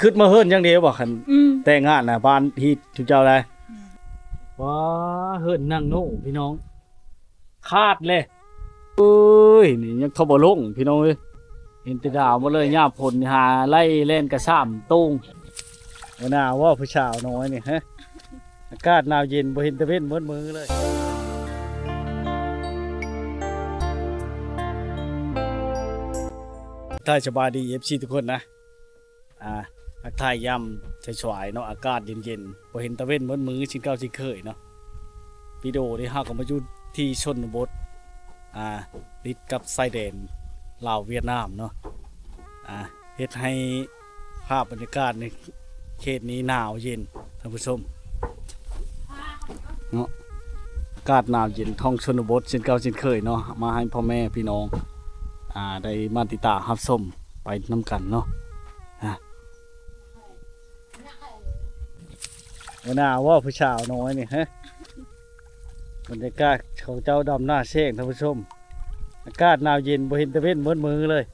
ຄຶດມາເຮືອນຢ່າງດຽວບໍ່ ຄັນ ອືມ ແຕ່ງງານນະ ບ້ານຮີດຈຸເຈົ້າໄດ໋. ອືມ ວ້າ ເຮືອນນາງໂນພີ່ນ້ອງ ຄາດເລີຍ. ເອີຍ ນີ້ຍັງເຂົ້າບໍ່ລົງພີ່ນ້ອງເອີຍ ເຫັນແຕ່ດາວໝົດເລີຍ. ຍາມຝົນຫາໄລ່ແລ່ນກະຊ້ຳໂຕ່ງ. ບໍ່ໜາວບໍ່ ຜູ້ສາວນ້ອຍນີ້ ຮະ? ອາກາດໜາວເຢັນ ບໍ່ເຫັນຕາເວັນໝົດມື້ເລີຍ. ທັກທາຍສະບາຍດີ ເອັຟຊີ ທຸກຄົນນະ. ອ່າ ທັກທາຍຍາມສາຍໆເນາະ ອາກາດເຢັນໆ ບໍ່ເຫັນຕາເວັນໝົດມື້ ເຊັ່ນເກົ່າເຊັ່ນເຄີຍເນາະ. ວິດີໂອນີ້ເຮົາກໍມາຢູ່ທີ່ຊົນນະບົດ ອ່າ ຕິດກັບຊາຍແດນລາວຫວຽດນາມເນາະ. ອ່າ ເຮັດໃຫ້ພາບບັນຍາກາດໃນເຂດນີ້ໜາວເຢັນ ທ່ານຜູ້ຊົມເນາະ. ອາກາດໜາວເຢັນທ້ອງຊົນນະບົດ ເຊັ່ນເກົ່າເຊັ່ນເຄີຍເນາະ ມາໃຫ້ພໍ່ແມ່ພີ່ນ້ອງ ອ່າ ໄດ້ມາຕິດຕາມຮັບຊົມໄປນຳກັນເນາະ. ອ່າ ບໍ່ໜາວບໍ່ ຜູ້ສາວນ້ອຍນີ້ ຮະ? ບັນຍາກາດເຂົາເຈົ້າດຳໜ້າແຊງ ທ່ານຜູ້ຊົມ ອາກາດໜາວເຢັນ ບໍ່ເຫັນຕາເວັນໝົດມື້ເລີຍ.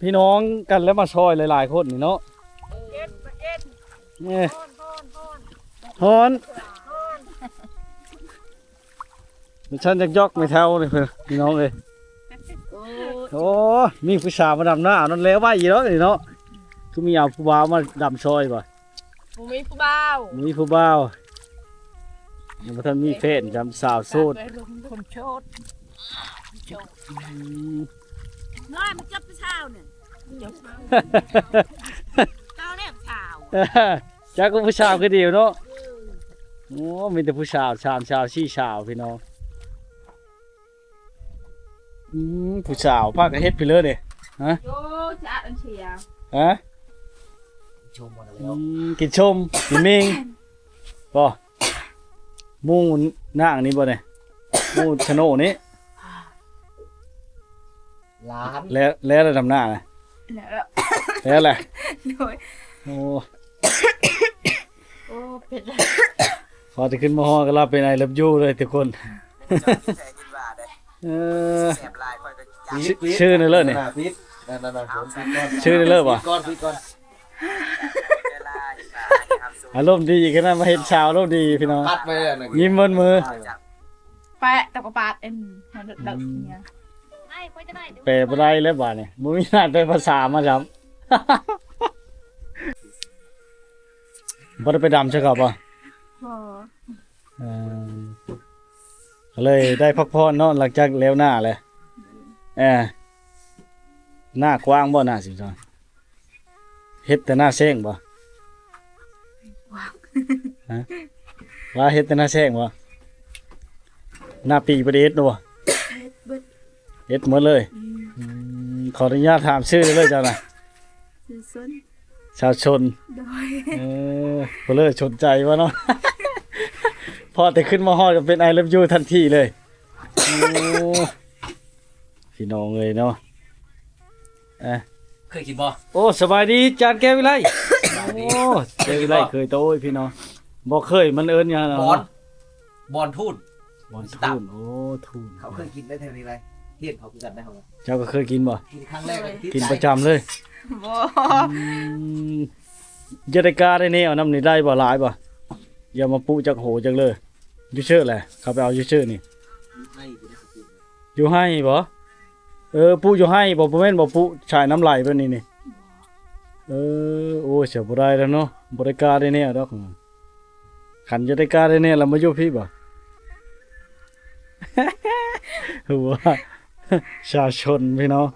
ພີ່ນ້ອງກັນແລ້ວມາຊ່ອຍຫຼາຍໆຄົນນີ້ເນາະ. ເຢັນ ເຢັນ ເອີ ຮ້ອນ ຮ້ອນ ຮ້ອນ ຮ້ອນ ຮ້ອນ. ມັນຊັ້ນຈັກຢອກແມ່ເຖົ້ານີ້ເພິ່ນ ພີ່ນ້ອງເອີຍ. ໂອ້ຍ ໂອ້ ມີຜູ້ສາວມາດຳໜ້ານັ້ນແຫຼະ ໄວຢູ່ດອກນີ້ເນາະ. ຄືມີເອົາຜູ້ບ່າວມາດຳຊ່ອຍບໍ່? ບໍ່ມີຜູ້ບ່າວ ບໍ່ມີຜູ້ບ່າວ. ຍັງບໍ່ທັນມີແຟນ ຈຳສາວໂສດ ຄົນໂສດ ໂສດ. ອືມ ນ້ອຍມັນຈັບຜູ້ສາວນີ້ ຈັບ ເຈົ້າແນມສາວ ຈັກກັບຜູ້ສາວຄືດຽວເນາະ. ໂອ້ ມີແຕ່ຜູ້ສາວ ສາມສາວ ສີ່ສາວ ພີ່ນ້ອງ. ອືມ ຜູ້ສາວພາກັນເຮັດໄປເລີຍເດ້ ຮະ? ໂອ້ ຈະອັນເຊຍ ຮະ? ອືມ ກິນຊົມ ກິນເມັງບໍ່? ໝູນາງນີ້ບໍ່ນີ້? ໝູຊະໂນນີ້ ຫຼານ ແລ້ວ ແລ້ວດຳໜ້ານະ ແລ້ວ ແລ້ວແຫຼະ. ໂດຍ ໂອ້ ໂອ້ ເປັນ ພໍແຕ່ຂຶ້ນມາຮອດກໍລາວເປັນ I love you ເລີຍທຸກຄົນ. ເອີ ຊື່ ຊື່ນີ້ເລີຍນີ້ ຊື່ນີ້ເລີຍບໍ່? ອາລົມດີຂະໜາດ ມາເຫັນສາວອາລົມດີພີ່ນ້ອງ ປັດໄວ້ແລ້ວ ຍິ້ມເບິດມື້. ແປະ ແຕ່ກໍປາດເອັນ ມັນເດີກເນຍ ແປບໍ່ໄດ້ແລ້ວບາດນີ້ ບໍ່ມີໜ້າແປພາສາມາຊ້ຳ. ບໍ່ໄດ້ໄປດຳໃສ່ເຂົາບໍ່? ບໍ່. ເອີ ກໍເລີຍໄດ້ພັກຜ່ອນເນາະ ຫຼັງຈາກແລ້ວນາແລ້ວ. ເອີ ນາກວ້າງບໍ່ ນາສິງຊອນ? ເຮັດແຕ່ນາແຊງບໍ່? ຮະ? ວ່າເຮັດແຕ່ນາແຊງບໍ່? ນາປີບໍ່ໄດ້ເຮັດບໍ່? ເຮັດເບິດ ເຮັດໝົດເລີຍ. ອືມ ອືມ ຂໍອະນຸຍາດຖາມຊື່ເລີຍເຈົ້ານະ? ຊື່ຊົນ ຊາວຊົນ. ໂດຍ ເອີ ເພິ່ນເລີຍສົນໃຈວ່າເນາະ ພໍແຕ່ຂຶ້ນມາຮອດກໍເປັນ I love you ທັນທີເລີຍ. ໂອ້ ພີ່ນ້ອງເອີຍເນາະ. ເອີ ເຄີຍກິນບໍ່? ໂອ້ ສະບາຍດີຈານແກ້ວວິໄລ. ໂອ້ ແກ້ວວິໄລເຄີຍຕະໂອ້ຍພີ່ນ້ອງ. ບໍ່ເຄີຍ ມັນເອີ້ນຫຍັງເນາະ? ບອນ ບອນທູນ ບອນທູນ. ໂອ້ ທູນ ເຂົາເຄີຍກິນໄດ້ແຖວນີ້ໄດ໋ ເຮືອນເຂົາຄືກັນໄດ໋. ເຮົາ ເຈົ້າກໍເຄີຍກິນບໍ່? ກິນຄັ້ງແລກ ກິນປະຈຳເລີຍ. ບໍ່. ອືມ ຢາກໄດ້ກ້າໄດ້ແນວນຳນີ້ ໄດ້ບໍ່ ຫຼາຍບໍ່? ຢ່າມາປຸຈັກໂຫຈັກເລີ ຢູ່ເຊີແຫຼະ ເຂົາໄປເອົາຢູ່ເຊີນີ້. ຢູ່ໄຮ່ບໍ່? ເອີ ປຸຢູ່ໄຮ່ບໍ່? ບໍ່ແມ່ນບໍ່ ປຸສາຍນ້ຳໄຫຼແບບນີ້ນີ້. ເອີ ໂອ້ຍ ເສຍບໍ່ໄດ້ແລ້ວເນາະ ບໍ່ໄດ້ກ້າໄດ້ແນວດອກ. ຄັນຢາກໄດ້ກ້າໄດ້ແນວລະມາຢູ່ພີ້ບໍ່? ຫົວ ຊາວຊົນພີ່ນ້ອງ.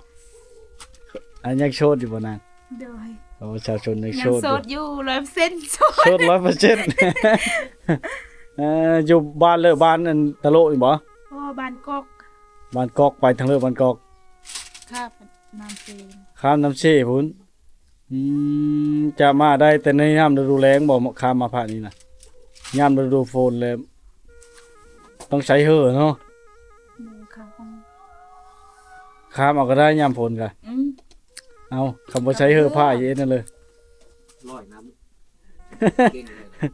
ອັນຍັງໂສດຢູ່ບໍ່ນາງ? ໂດຍ. ໂອ້ ຊາວຊົນຍັງໂສດ ຍັງໂສດຢູ່ ຮ້ອຍເປີເຊັນ ໂສດ ໂສດຮ້ອຍເປີເຊັນ. ເອີ ຢູ່ບ້ານເລີ ບ້ານອັນຕະໂລະນີ້ບໍ່? ບໍ່ ບ້ານກອກ ບ້ານກອກ. ໄປທາງເລີບ້ານກອກ ຂ້າມນ້ຳເຊ ຂ້າມນ້ຳເຊພຸ້ນ. ອືມ ຈະມາໄດ້ແຕ່ໃນຍາມລະດູແລ້ງບໍ່? ຂ້າມມາພາກນີ້ນະ ຍາມລະດູຝົນແລ້ວຕ້ອງໃຊ້ເຮືອເນາະ. ໂດຍ ຂ້າມ ຂ້າມເອົາກໍໄດ້ຍາມຝົນກະ. ອືມ ເອົາ ຄັນບໍ່ໃຊ້ເຮືອພາຍເຮັດນັ້ນເລີຍ ລອຍນ້ຳ ເກັ່ງເລີຍ.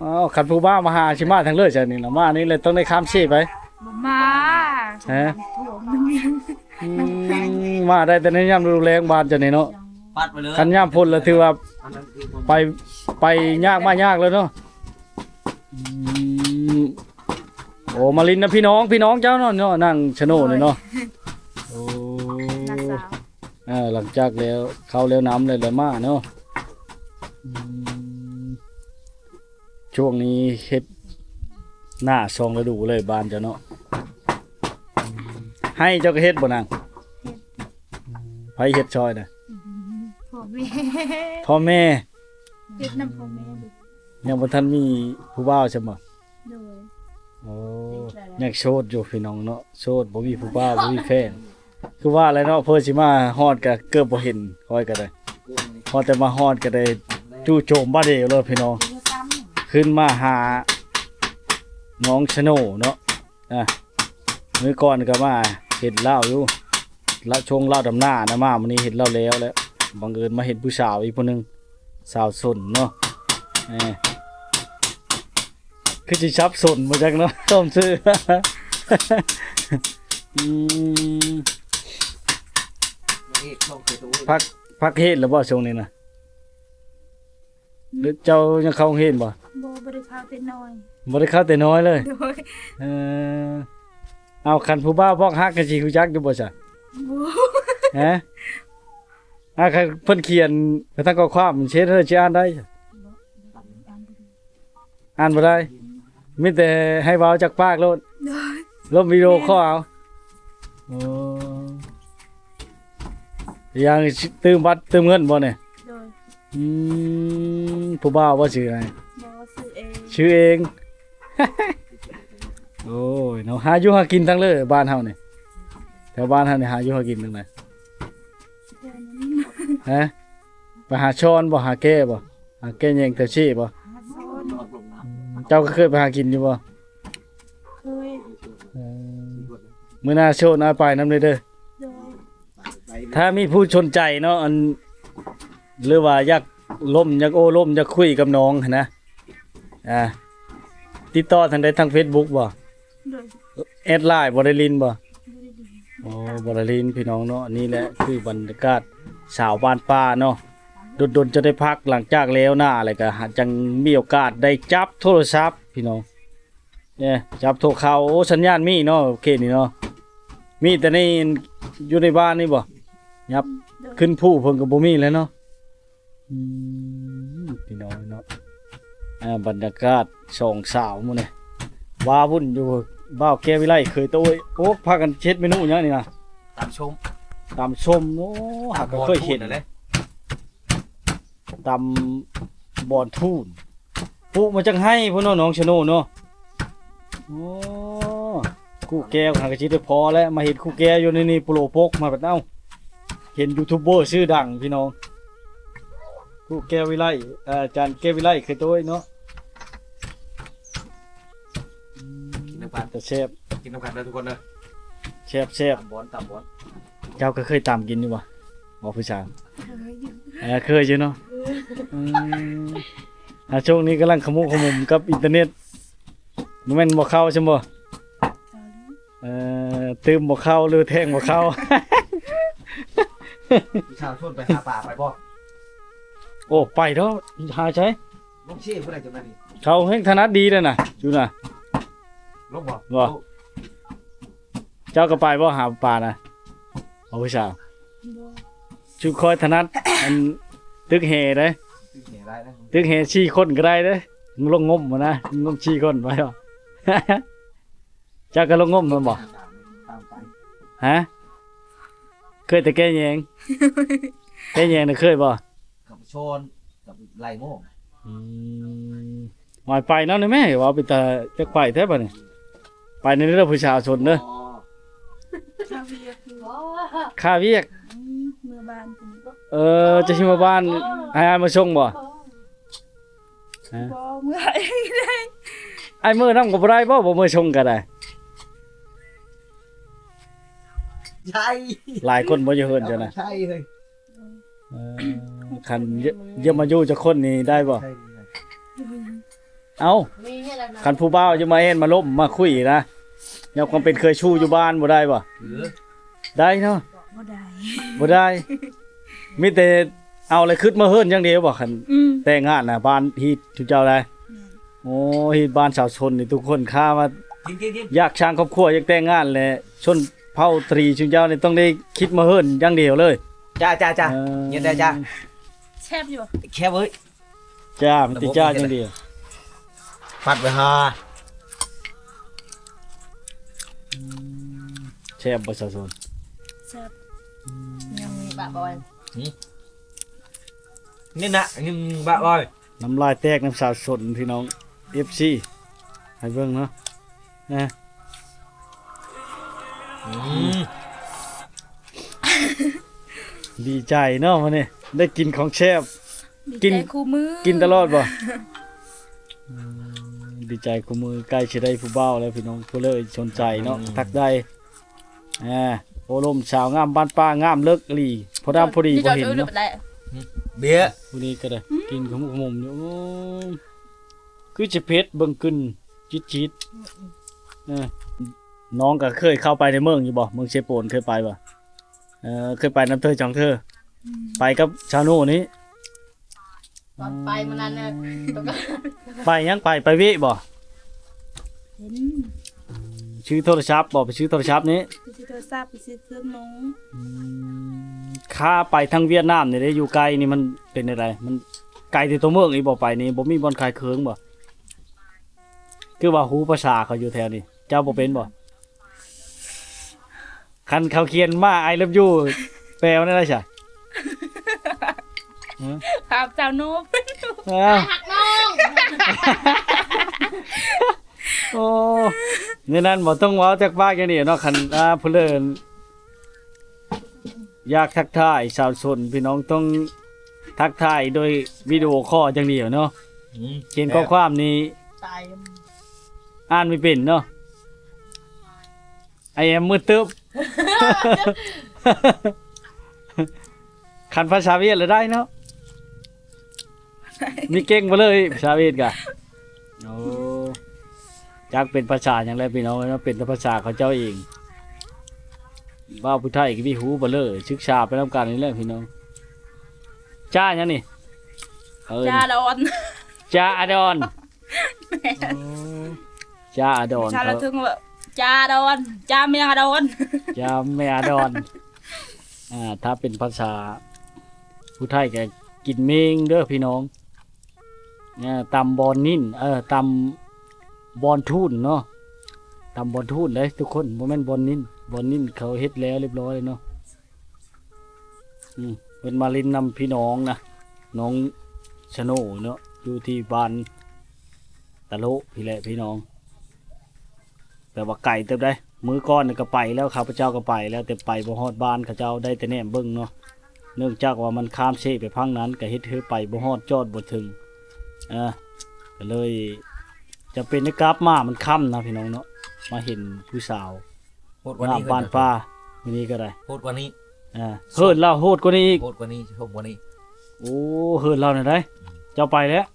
ອ້າວ ຄັນຜູ້ບ່າວມາຫາ ຊິມາທາງເລີໃດນີ້ນະ? ມານີ້ແຫຼະ ຕ້ອງໄດ້ຂ້າມເຊໄປ. ບໍ່ມາ ຮະ? ນ້ຳຖ້ວມ. ອືມ ມາໄດ້ແຕ່ໃນຍາມລະດູແລ້ງບ້ານເຈົ້ານີ້ເນາະ. ປັດໄປເລີຍ ຄັນຍາມຝົນລະຖືວ່າ ອັນນັ້ນຄື ໄປ ໄປຍາກມາຍາກແລ້ວເນາະ. ອືມ ໂອ້ ມາຫຼິ້ນນຳພີ່ນ້ອງ ພີ່ນ້ອງເຈົ້າເນາະ ເນາະ ນາງຊະໂນນີ້ເນາະ. ໂອ້ ນ້າສາວ ເອີ ຫຼັງຈາກແລ້ວເຂົ້າແລ້ວນ້ຳແລ້ວ ແລ້ວມາເນາະ. ອືມ ຊ່ວງນີ້ເຮັດໜ້າສອງລະດູເລີຍບ້ານເຈົ້າເນາະ. ອືມ ໄຮ່ເຈົ້າກໍເຮັດບໍ່ນາງ? ເຮັດ. ອືມ ໃຜເຮັດຊ່ອຍນະ? ພໍ່ແມ່ ພໍ່ແມ່ ເຮັດນຳພໍ່ແມ່. ຍັງບໍ່ທັນມີຜູ້ບ່າວຊັ້ນບໍ່? ໂດຍ. ໂອ້ ຍັງໂສດຢູ່ພີ່ນ້ອງເນາະ ໂສດ ບໍ່ມີຜູ້ບ່າວ ບໍ່ມີແຟນ. ຄືວ່າແຫຼະເນາະ ເພິ່ນຊິມາຮອດກະເກືອບບໍ່ເຫັນຂ້ອຍກະໄດ້ ພໍແຕ່ມາຮອດກະໄດ້ຈູ່ໂຈມບາດດຽວໂລດພີ່ນ້ອງ ຂຶ້ນມາຫານ້ອງຊະໂນເນາະ. ອ່າ ມື້ກ່ອນກໍມາເຫັນລາວຢູ່ ລະຊ່ວງລາວດຳນານະ ມາມື້ນີ້ເຫັນລາວແລ້ວແຫຼະ ບັງເອີນມາເຫັນຜູ້ສາວອີກຜູ້ໜຶ່ງ ສາວສົນເນາະ. ເອີ ຄືຊິສັບສົນບໍ່ຈັກເນາະ ຕ້ອງຊື່. ອືມ ພັກ ພັກເຮັດແລ້ວບໍ່ຊ່ວງນີ້ນະ? ຫຼືເຈົ້າຍັງເຂົ້າໂຮງຮຽນບໍ່? ບໍ່ ບໍ່ໄດ້ເຂົ້າແຕ່ນ້ອຍ ບໍ່ໄດ້ເຂົ້າແຕ່ນ້ອຍເລີຍ. ໂດຍ. ເອີ ເອົາ ຄັນຜູ້ບ່າວບອກຮັກ ກໍຊິຮູ້ຈັກຢູ່ບໍ່ຊະ? ບໍ່. ຮະ? ອ່າ ຄັນເພິ່ນຂຽນກະທັງຂໍ້ຄວາມ ເຮັດໃດຊິອ່ານໄດ້? ບໍ່ ອ່ານບໍ່ໄດ້ ມີແຕ່ໃຫ້ເວົ້າຈາກປາກໂລດ. ໂດຍ. ລົມວິດີໂອຄໍເອົາ. ໂອ້ ຢ່າງຕື່ມບັດຕື່ມເງິນບໍ່ນີ້? ໂດຍ. ອືມ ຜູ້ບ່າວບໍ່ຊື່ໃດ? ບໍ່ ຊື່ເອງ ຊື່ເອງ. ໂອ້ຍເນາະ ຫາຢູ່ຫາກິນທາງເລີບ້ານເຮົານີ້ ແຖວບ້ານເຮົານີ້ຫາຢູ່ຫາກິນທາງໃດ? ຮະ? ໄປຫາຊອນບໍ່? ຫາແກ້ບໍ່? ຫາແກ້ແຍງແຖວເຊບໍ່? ຫາຊອນ. ເຈົ້າກໍເຄີຍໄປຫາກິນຢູ່ບໍ່? ເຄີຍ. ເອີ ມື້ໜ້າໂຊນອ້າຍໄປນຳເດີ. ໂດຍ. ຖ້າມີຜູ້ສົນໃຈເນາະ ອັນ ຫຼືວ່າຢາກລົມ ຢາກໂອ້ລົມ ຢາກຄຸຍກັບນ້ອງຫັ້ນນະ ອ່າ ຕິດຕໍ່ທາງໃດ? ທາງເຟສບຸກບໍ່? ໂດຍ. ແອັດໄລນ໌ບໍ່ໄດ້ຫຼິ້ນບໍ່? ບໍ່ໄດ້ຫຼິ້ນ. ໂອ້ ບໍ່ໄດ້ຫຼິ້ນພີ່ນ້ອງເນາະ. ນີ້ແຫຼະຄືບັນຍາກາດສາວບ້ານປ່າເນາະ ດົນໆຈະໄດ້ພັກ ຫຼັງຈາກແລ້ວໜ້າແລ້ວກໍຫາ ຈັ່ງມີໂອກາດໄດ້ຈັບໂທລະສັບພີ່ນ້ອງ. ເອີ ຈັບໂທເຂົ້າ. ໂອ້ ສັນຍານມີເນາະ ເຂດນີ້ເນາະ. ມີແຕ່ໃນ ຢູ່ໃນບ້ານນີ້ບໍ່? ຫຍັບ ໂດຍ. ຂຶ້ນພູເພິ່ນກໍບໍ່ມີແລ້ວເນາະ. ອືມ ພີ່ນ້ອງເນາະ ອ່າ ບັນຍາກາດສອງສາວມື້ນີ້ ວ້າວຸ້ນຢູ່. ບ່າວແກ້ວວິໄລເຄີຍໂຕຍ. ໂອ້ ພາກັນເຮັດເມນູຫຍັງນີ້ນະ? ຕຳສົ້ມ ຕຳສົ້ມ. ໂອ້ ຫາກກໍເຄີຍເຫັນ ຕຳບອນທູນ. ປຸມາຈາກໄຮ່ພຸ້ນເນາະ ນ້ອງຊະໂນເນາະ. ໂອ້ ຄູແກ້ວຫາກະຊິໄດ້ພໍແລ້ວ ມາເຫັນຄູແກ້ວຢູ່ໃນນີ້ ໂປໂລປົກມາບັດ. ເອົ້າ ເຫັນຢູທູບເບີຊື່ດັງພີ່ນ້ອງ ຄູແກ້ວວິໄລ ອາຈານແກ້ວວິໄລເຄີຍໂຕຍເນາະ. ກິນນຳກັນ ແຕ່ແຊບ ກິນນຳກັນເດີທຸກຄົນເດີ. ແຊບໆ ຕຳບອນ ຕຳບອນ. ເຈົ້າກໍເຄີຍຕຳກິນຢູ່ບໍ່? ບໍ່ຜູ້ສາວ ເຄີຍຢູ່ ເອີ ເຄີຍຢູ່ເນາະ. ອືມ ອາ ຊ່ວງນີ້ກຳລັງຂະມຸກຂະໝຸມກັບອິນເຕີເນັດ ບໍ່ແມ່ນບໍ່ເຂົ້າຊັ້ນບໍ່? ເອີ ຕື່ມບໍ່ເຂົ້າ ຫຼືແທງບໍ່ເຂົ້າ. ຜູ້ສາວຊວນໄປຫາປາໄປບໍ່? ໂອ້ ໄປເນາະ ຫາໃສ? ລົງເຊຜູ້ໃດຈະມານີ້ ເຂົາແຮ່ງຖະໜັດດີແລ້ວນະ ຢູ່ນະ. ລົງບໍ່? ບໍ່. ເຈົ້າກໍໄປບໍ່ຫາປານະ? ໂອ້ຍ ສາວ ບໍ່ ຊຸມຂ້ອຍຖະໜັດ ອັນ ຕຶກແຫເດ້. ຕຶກແຫໄດ້ເດ້ ຕຶກແຫສີ່ຄົນກໍໄດ້ເດ້. ລົງງົມຫັ້ນນະ ງົມສີ່ຄົນໄປບໍ່? ເຈົ້າກໍລົງງົມແມ່ນບໍ່? ຕາມໄປ ຮະ? ເຄີຍແຕ່ແກ້ແຍງ ແກ້ແຍງນະເຄີຍບໍ່? ກັບຊອນ ກັບໄຫຼໂມງ. ອືມ ຫວາຍໄປນຳແດ່ແມ່ ເວົ້າເປັນຕາຢາກໄປແທ້ບາດນີ້. ໄປແດ່ເດີຜູ້ສາວຊົນເດີ. ຄ່າວຽກຢູ່ ຄ່າວຽກ. ອືມ ເມືອບ້ານ. ເອີ ຈະຊິເມືອບ້ານ ໃຫ້ອ້າຍມາສົ່ງບໍ່? ຮະ? ບໍ່ ເມືອເອງໄດ້. ອ້າຍເມືອນຳກໍບໍ່ໄດ້ບໍ່? ບໍ່ເມືອສົ່ງກໍໄດ້. ໃຊ່ ຫຼາຍຄົນບໍ່ຢູ່ເຮືອນເຈົ້ານະ? ໃຊ່ເລີຍ. ເອີ ຄັນຢ- ຢາກມາຢູ່ຈັກຄົນນີ້ໄດ້ບໍ່? ເອົ້າ ຄັນຜູ້ບ່າວຢາກມາແອ່ນມາລົມມາຄຸຍນະ ຍາມຄວາມເປັນເຄີຍຊູ້ຢູ່ບ້ານບໍ່ໄດ້ບໍ່? ເອີ ໄດ້ເນາະ. ບໍ່ໄດ້ ບໍ່ໄດ້ ມີແຕ່ເອົາແລ້ວຄຶດມາເຮືອນຢ່າງດຽວບໍ່? ຄັນ ອືມ ແຕ່ງງານນະ ບ້ານຮີດຊຸມເຈົ້າໄດ໋. ແມ່ນ ໂອ້ ຮີດບ້ານຊາວຊົນນີ້ ທຸກຄົນຄາວ່າ ກິນໆໆ ຢາກສ້າງຄອບຄົວ ຢາກແຕ່ງງານແຫຼະ ຊົນເຜົ່າຕະຫຼີຊຸມເຈົ້ານີ້ຕ້ອງໄດ້ຄິດມາເຮືອນຢ່າງດຽວເລີຍ. ຈ້າໆໆ ເອີ ເຢັນແດ່ຈ້າ. ແຊບຢູ່ ແຊບເວີຍ. ຈ້າ ມີແຕ່ຈ້າຢ່າງດຽວ ປັດໄວ້ຫາ. ອືມ ແຊບບໍ່ສາວຊົນ? ແຊບ ອືມ ຍັງມີປະບອຍ ຫືມ ນີ້ນະ ຍັງມີປະບອຍ. ນ້ຳລາຍແຕກນຳສາວຊົນພີ່ນ້ອງ ເອັຟຊີ ໃຫ້ເບິ່ງເນາະ ນະ. ອືມ ດີໃຈເນາະມື້ນີ້ ໄດ້ກິນຂອງແຊບ. ດີໃຈຄູ່ມື້ ກິນຕະຫຼອດບໍ່? ອືມ ດີໃຈຄູ່ມື້ ໃກ້ຊິໄດ້ຜູ້ບ່າວແລ້ວພີ່ນ້ອງ ຜູ້ເລີຍສົນໃຈເນາະ ອືມ ທັກໄດ້. ອ່າ ໂອ້ ລົມສາວງາມບ້ານປ່າງາມເລິກອີ່ຫຼີ ພໍດຳພໍດີ ບໍ່ເຫັນເນາະ. ເບຍ ຜູ້ນີ້ກໍໄດ້ ອືມ ກິນຂະມຸກຂະມຸມຢູ່. ໂອ້ ຄືຈະເຜັດ ເບິ່ງກຶນຈິດໆ. ອືມ ເອີ ນ້ອງກໍເຄີຍເຂົ້າໄປໃນເມືອງຢູ່ບໍ່? ເມືອງເຊໂປນເຄີຍໄປບໍ່? ເອີ ເຄີຍໄປນຳເທີສອງເທີ ອືມ ໄປກັບຊາວໂນນີ້. ຕອນໄປມື້ນັ້ນນະ ໄປຫຍັງ? ໄປ ໄປເວະບໍ່? ເຫັນ ຊື້ໂທລະສັບບໍ່? ໄປຊື້ໂທລະສັບນີ້ ໄປຊື້ໂທລະສັບ ໄປຊື້ເຄື່ອງນຸ່ງ. ອືມ ຄ່າໄປທາງຫວຽດນາມນີ້ເດ້ ຢູ່ໄກນີ້ມັນເປັນແນວໃດ? ມັນໄກແຕ່ຕົວເມືອງອີກບໍ່? ໄປນີ້ບໍ່ມີບ່ອນຂາຍເຄື່ອງບໍ່? ຄືວ່າຮູ້ພາສາເຂົາຢູ່ແຖວນີ້ ເຈົ້າບໍ່ເປັນບໍ່? ຄັນເຂົາຂຽນມາ I love you ແປວ່າແນວໃດຊະ? ຮະ? ຖາມເຈົ້າໂນເປັນ ເອີ ຮັກນ້ອງ. ໂອ້ ໃນນັ້ນບໍ່ຕ້ອງເວົ້າຈັກປາກຢ່າງດຽວເນາະ. ຄັນ ອ່າ ຜູ້ເລີນ ຢາກທັກທາຍສາວຊົນ ພີ່ນ້ອງຕ້ອງທັກທາຍໂດຍວິດີໂອຄໍຢ່າງດຽວເນາະ. ອືມ ຂຽນຂໍ້ຄວາມນີ້ ຕາຍ ອ່ານບໍ່ເປັນເນາະ. I am ມືດຕຶບ. ຄັນພາສາຫວຽດລະໄດ້ເນາະ. ມີເກັ່ງບໍ່ເລີຍພາສາຫວຽດກະ. ໂອ້ ຈັກເປັນພາສາຫຍັງແຫຼະພີ່ນ້ອງເອີຍເນາະ ເປັນແຕ່ພາສາເຂົາເຈົ້າເອງ. ເວົ້າຜູ້ໄທກໍມີຫູບໍ່ເລີຍ ສຶກສາໄປນຳກັນນີ້ແຫຼະພີ່ນ້ອງ. ຈ້າຫຍັງນີ້? ເອີ້ນ ຈ້າດອນ ຈ້າອາດອນ. ແມ່ນ ໂອ້ ຈ້າອາດອນ ພາສາລາວເຖິງວ່າ ຈ້າອາດອນ ຈ້າແມ່ອາດອນ ຈ້າແມ່ອາດອນ. ອ່າ ຖ້າເປັນພາສາຜູ້ໄທກໍກິນເມງເດີພີ່ນ້ອງ. ອ່າ ຕຳບອນນິ້ນ ເອີ ຕຳບອນທູນເນາະ ຕຳບອນທູນເດ້ທຸກຄົນ ບໍ່ແມ່ນບອນນິ້ນ. ບອນນິ້ນເຂົາເຮັດແລ້ວລຽບຮ້ອຍແລ້ວເນາະ. ອືມ ເພິ່ນມາຫຼິ້ນນຳພີ່ນ້ອງນະ ນ້ອງສະໂນເນາະ ຢູ່ທີ່ບ້ານຕະໂລະພີ້ແຫຼະພີ່ນ້ອງ. ແຕ່ວ່າໄກເຕີບໃດ໋ ມື້ກ່ອນນີ້ກໍໄປແລ້ວ ຂ້າພະເຈົ້າກໍໄປແລ້ວ ແຕ່ໄປບໍ່ຮອດບ້ານເຂົາເຈົ້າ ໄດ້ແຕ່ແນມເບິ່ງເນາະ. ເນື່ອງຈາກວ່າມັນຂ້າມເຊໄປຝັ່ງນັ້ນ ກໍເຮັດໃຫ້ໄປບໍ່ຮອດ ຈອດບໍ່ເຖິງ ເອີ ກໍເລີຍຈຳເປັນໄດ້ກັບມາ ມັນຄ່ຳນະພີ່ນ້ອງເນາະ ມາເຫັນຜູ້ສາວ ໂພດກວ່ານີ້ ງາມບ້ານປ່າ ມື້ນີ້ກໍໄດ້ ໂພດກວ່ານີ້ ອ່າ ເຮີນລາວໂຫດກວ່ານີ້ອີກ ໂຫດກວ່ານີ້ ໂຫດກວ່ານີ້. ໂອ້ ເຮີນລາວນະໄດ໋ ເຈົ້າໄປແລ້ວ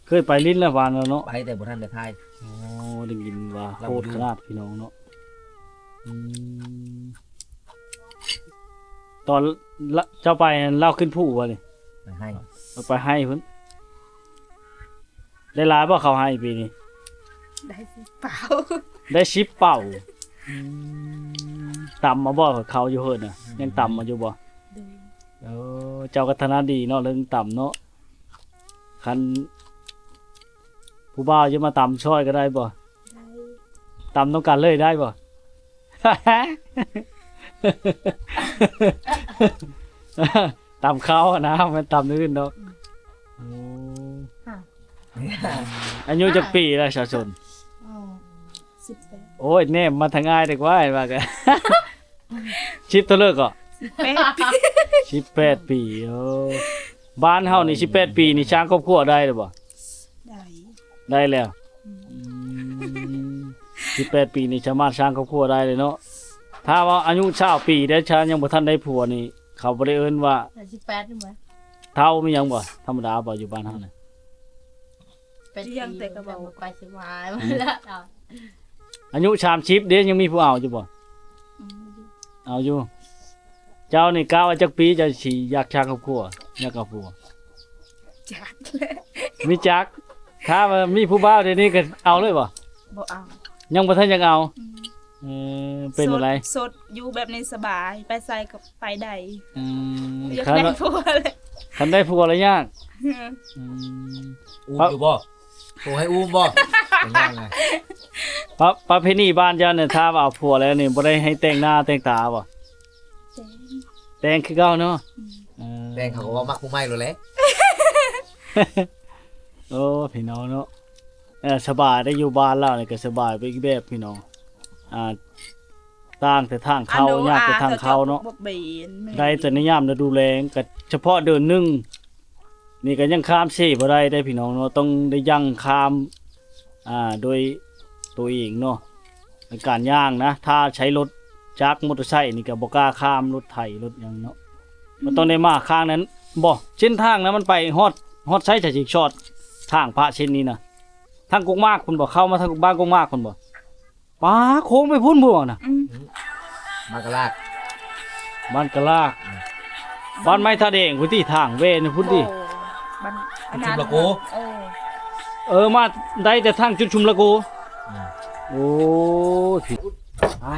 ເຄີຍໄປຫຼິ້ນແລ້ວວານແລ້ວເນາະ ໄປແຕ່ບໍ່ທັນໄດ້ຖ່າຍ. ອໍ ໄດ້ຍິນວ່າໂຫດຂະໜາດພີ່ນ້ອງເນາະ. ອືມ ຕອນລະ ເຈົ້າໄປນັ້ນລາວຂຶ້ນພູບໍ່ນີ້? ໄປໄຮ່ ໄປໄຮ່ພຸ້ນ. ໄດ້ຫຼາຍບໍ່ເຂົ້າໄຮ່ປີນີ້? ໄດ້ສິບເປົາ ໄດ້ສິບເປົາ. ອືມ ຕຳເອົາບໍ່ເຂົ້າຢູ່ເຮີນນະ? ອືມ ຍັງຕຳເອົາຢູ່ບໍ່? ໂດຍ ເອີ ເຈົ້າກໍຖະໜັດດີເນາະ ເລື່ອງຕຳເນາະ. ຄັນຜູ້ບ່າວຈະມາຕຳຊ່ອຍກໍໄດ້ບໍ່? ໄດ້ ຕຳນຳກັນເລີຍໄດ້ບໍ່? ຕຳເຂົ້ານະ ບໍ່ແມ່ນຕຳອື່ນດອກ. ອືມ ໂອ້ ອາຍຸຈັກປີແລ້ວສາວຊົນ? ອໍ ສິບແປດ. ໂອ້ຍ ແນມມາທາງອ້າຍດີກວ່າ ວ່າກະ ສິບເທົ່າເລີກກໍ? ສິບແປດປີ. ສິບແປດປີ. ໂອ້ ບ້ານເຮົານີ້ສິບແປດປີນີ້ສ້າງຄອບຄົວໄດ້ຫຼືບໍ່? ໄດ້ ໄດ້ແລ້ວ. ອືມ ສິບແປດປີນີ້ສາມາດສ້າງຄອບຄົວໄດ້ເລີຍເນາະ. ຖ້າວ່າອາຍຸຊາວປີໄດ້ ຖ້າຍັງບໍ່ທັນໄດ້ຜົວນີ້ ເຂົາບໍ່ໄດ້ເອີ້ນວ່າ ສິບແປດນີ້ບໍ່ ເຖົ້າມີຫຍັງບໍ່? ທຳມະດາບໍ່ ຢູ່ບ້ານເຮົານະ? ໄປທ່ຽງແຕ່ກໍບໍ່ໄປສະບາຍ. ອືມ ອາຍຸສາມສິບເດ້ ຍັງມີຜູ້ເອົາຢູ່ບໍ່? ອືມ ເອົາຢູ່. ເຈົ້ານີ້ກະວ່າຈັກປີເຈົ້າຊິຢາກສ້າງຄອບຄົວ ຢາກເອົາຜົວ? ຈັກແຫຼະ ມີຈັກ ຖ້າວ່າມີຜູ້ບ່າວດຽວນີ້ກໍເອົາເລີຍບໍ່? ບໍ່ເອົາ ຍັງບໍ່ທັນຢາກເອົາ. ອືມ ເອີ ເປັນຈັ່ງໃດ? ໂສດ ໂສດຢູ່ແບບນີ້ສະບາຍ ໄປໃສກໍໄປໄດ້. ອືມ ຢາກໄດ້ຜົວແຫຼະ ຄັນໄດ້ຜົວແລ້ວຍາກ. ອືມ ອືມ ອູ້ມຢູ່ບໍ່? ໂຕໃຫ້ອູ້ມບໍ່? ເປັນຫຍັງນະ? ປະ ປະເພນີບ້ານເຈົ້ານີ້ ຖ້າວ່າເອົາຜົວແລ້ວນີ້ ບໍ່ໄດ້ໃຫ້ແຕ່ງໜ້າແຕ່ງຕາບໍ່? ແຕ່ງ ແຕ່ງຄືເກົ່າເນາະ. ອືມ ເອີ ແຕ່ງເຂົາກໍວ່າມັກຜູ້ໃໝ່ໂລດແຫຼະ. ໂອ້ ພີ່ນ້ອງເນາະ ເອີ ສະບາຍໄດ້ຢູ່ບ້ານລາວນີ້ ກໍສະບາຍໄປອີກແບບ ພີ່ນ້ອງ. ອ່າ ຕ່າງແຕ່ທາງເຂົ້າ ຍາກແຕ່ທາງເຂົ້າເນາະ ໄດ້ແຕ່ໃນຍາມລະດູແລ້ງ ກໍສະເພາະເດືອນໜຶ່ງນີ້ກໍຍັງຂ້າມເຊບໍ່ໄດ້ເດ້ພີ່ນ້ອງເນາະ ຕ້ອງໄດ້ຍ່າງຂ້າມ ອ່າ ໂດຍໂຕເອງເນາະ ໃນການຍ່າງນະ ຖ້າໃຊ້ລົດຈັກ ມໍເຕີໄຊນີ້ກໍບໍ່ກ້າຂ້າມ ລົດໄຖລົດຫຍັງເນາະ ມັນຕ້ອງໄດ້ມາຂ້າງນັ້ນ. ບໍ່ ເສັ້ນທາງນັ້ນມັນໄປຮອດ ຮອດໃສ ຈະຊິຊອດທາງພະເສັ້ນນີ້ນະ ທາງກົກໝາກພຸ້ນບໍ່? ເຂົ້າມາທາງບ້ານກົກໝາກພຸ້ນບໍ່? ປາໂຄ້ງໄປພຸ້ນບໍ່ນະ? ອືມ ບ້ານກະລາກ ບ້ານກະລາກ ອືມ ບ້ານໄມ້ທ່າແດງພຸ້ນຕິ ທາງແວ່ນພຸ້ນຕິ. ໂອ້ ບ້ານ ຈຸດຊຸມລະໂກ ເອີ ເອີ ມາໄດ້ແຕ່ທາງຈຸດຊຸມລະໂກ. ອືມ ໂອ້ຍ ອ່າ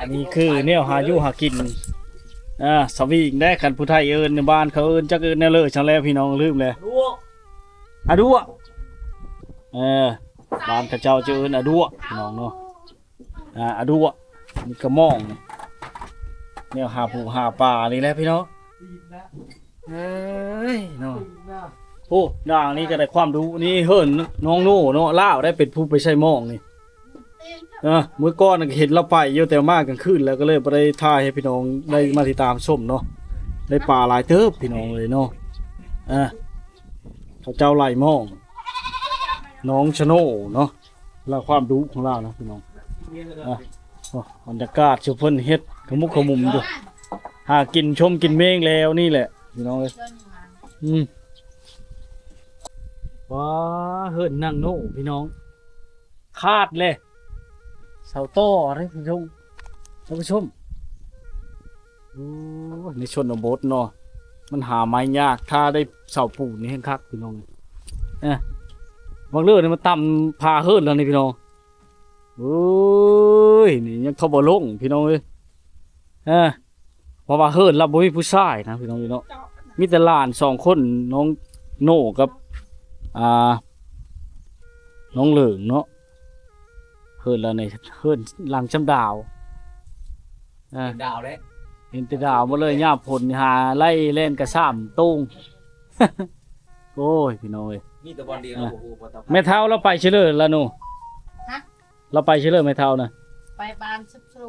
ອັນນີ້ຄືແນວຫາຢູ່ຫາກິນ ອ່າ ສະວິງໄດ໋ ຄັນຜູ້ໄທເອີ້ນ ໃນບ້ານເຂົາເອີ້ນ ຈັກເອີ້ນແນວເລີຍ ຊັ້ນແຫຼະ ພີ່ນ້ອງ ລືມແລ້ວ. ອາດົວະ ເອີ ບ້ານເຂົາເຈົ້າຈະເອີ້ນອາດົວະ ພີ່ນ້ອງເນາະ ອາ ອາດົວະ ນີ້ກະໝ້ອງ ແນວຫາປູຫາປານີ້ແຫຼະພີ່ນ້ອງ. ເອີຍເນາະ ໂອ້ ດາງນີ້ກໍໄດ້ຄວາມຮູ້ ນີ້ເຮີ້ນນ້ອງໂນເນາະ ລາວໄດ້ເປັນຜູ້ໄປໃສ່ໝ້ອງນີ້. ເອີ ມື້ກ່ອນກໍເຫັນລາວໄປຢູ່ ແຕ່ມາກາງຄືນແລ້ວ ກໍເລີຍບໍ່ໄດ້ຖ່າຍໃຫ້ພີ່ນ້ອງໄດ້ມາຕິດຕາມຊົມເນາະ ໄດ້ປາຫຼາຍເຕີບພີ່ນ້ອງເອີຍເນາະ. ເອີ ເຂົາເຈົ້າໄລ່ໝ້ອງ ນ້ອງຊະໂນເນາະ ລາວຄວາມດຸຂອງລາວນະພີ່ນ້ອງ. ອ່ະ ໂອ້ ບັນຍາກາດຊຸມເພິ່ນເຮັດຂະມຸກຂະມຸມຢູ່ ຫາກິນຊົມກິນເມງແລ້ວນີ້ແຫຼະພີ່ນ້ອງເອີຍ. ອືມ ວ້າ ເຮືອນນາງໂນພີ່ນ້ອງ ຂາດເລີຍ ເສົາຕໍ່ເດ້ພີ່ນ້ອງ ທ່ານຜູ້ຊົມ. ໂອ້ ໃນຊົນນະບົດເນາະ ມັນຫາໄມ້ຍາກ ຖ້າໄດ້ເສົາປູນນີ້ແຮ່ງຄັກພີ່ນ້ອງ. ເອີ ບັກເລີນີ້ມັນຕຳພາເຮີນແລ້ວນີ້ພີ່ນ້ອງ. ໂອ້ຍ ນີ້ຍັງເຂົ້າບໍ່ລົງພີ່ນ້ອງເອີຍ. ເອີ ເພາະວ່າເຮີນລາວບໍ່ມີຜູ້ຊາຍນະພີ່ນ້ອງເນາະ ມີແຕ່ຫຼານສອງຄົນ ນ້ອງໂນກັບ ອ່າ ນ້ອງເຫຼີງເນາະ. ເຮີນລາວນີ້ເຮີນຫຼັງຊຳດາວ ເອີ ເຫັນດາວເດ້ ເຫັນແຕ່ດາວໝົດເລີຍ. ຍາມຝົນນີ້ຫາໄລ່ແລ່ນກະຊ້ຳໂຕ່ງ. ໂອ້ຍ ພີ່ນ້ອງເອີຍ ມີແຕ່ບ່ອນດຽວ ເອີ ບໍ່ຮູ້ບໍ່ຕ້ອງ ແມ່ເຖົ້າລາວໄປເຊີເລີລະໂນ? ຮະ? ລາວໄປເຊີເລີແມ່ເຖົ້ານະ? ໄປບ້ານສຸກຊູ.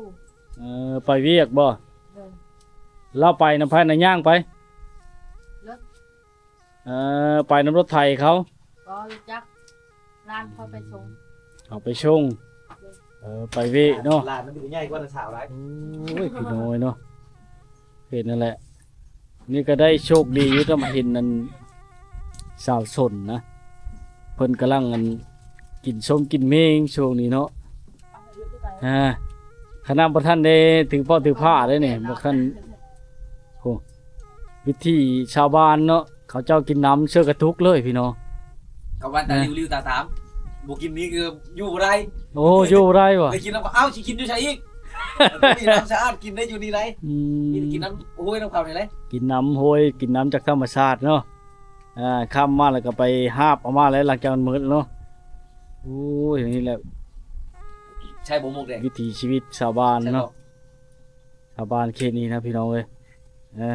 ເອີ ໄປວຽກບໍ່? ໂດຍ. ລາວໄປນຳໃຜນະ? ຍ່າງໄປ? ລົດ. ເອີ ໄປນຳລົດໄຖເຂົາ? ບໍ່ ລົດຈັກ ຫຼານເຂົາໄປສົ່ງ. ເຂົາໄປສົ່ງ. ໂດຍ. ເອີ ໄປວຽກເນາະ ຫຼານມັນໃຫຍ່ກວ່ານ້າສາວຫຼາຍ. ໂອ້ຍ ພີ່ນ້ອງເນາະ ເຮັດນັ້ນແຫຼະ. ນີ້ກໍໄດ້ໂຊກດີຢູ່ ໄດ້ມາເຫັນອັນສາວຊົນນະ ເພິ່ນກຳລັງອັນກິນຊົມກິນເມງຊ່ວງນີ້ເນາະ. ອ່າ ຂະໜາດບໍ່ທັນໄດ້ຖືເປົາຖືຜ້າເດ້ນີ້ ບໍ່ທັນ ໂອ້ ວິຖີຊາວບ້ານເນາະ ເຂົາເຈົ້າກິນນ້ຳເຊື່ອກະຕຸກເລີຍພີ່ນ້ອງ. ເຂົາວ່າຕາລິວລິວຕາຕາມ ບໍ່ກິນນີ້ຄືຢູ່ບໍ່ໄດ້. ໂອ້ ຢູ່ບໍ່ໄດ້ຫວາ? ໄດ້ກິນແລ້ວກໍ ເອົ້າ ຊິກິນຢູ່ໃສອີກ? ມີນ້ຳສະອາດກິນໄດ້ຢູ່ນີ້ໄດ໋. ອືມ ມີແຕ່ກິນນ້ຳຫ້ວຍນ້ຳເຂົານີ້ແຫຼະ ກິນນ້ຳຫ້ວຍ ກິນນ້ຳຈາກທຳມະຊາດເນາະ. ອ່າ ຄ່ຳມາແລ້ວກໍໄປຫາບເອົາມາແຫຼະ ຫຼັງຈາກມັນໝົດເນາະ. ໂອ້ຍ ນີ້ແຫຼະ ໃຊ່ບໍ່ໝວກແດງ? ວິຖີຊີວິດຊາວບ້ານເນາະ ຊາວບ້ານເຂດນີ້ນະພີ່ນ້ອງເອີຍ. ເອີ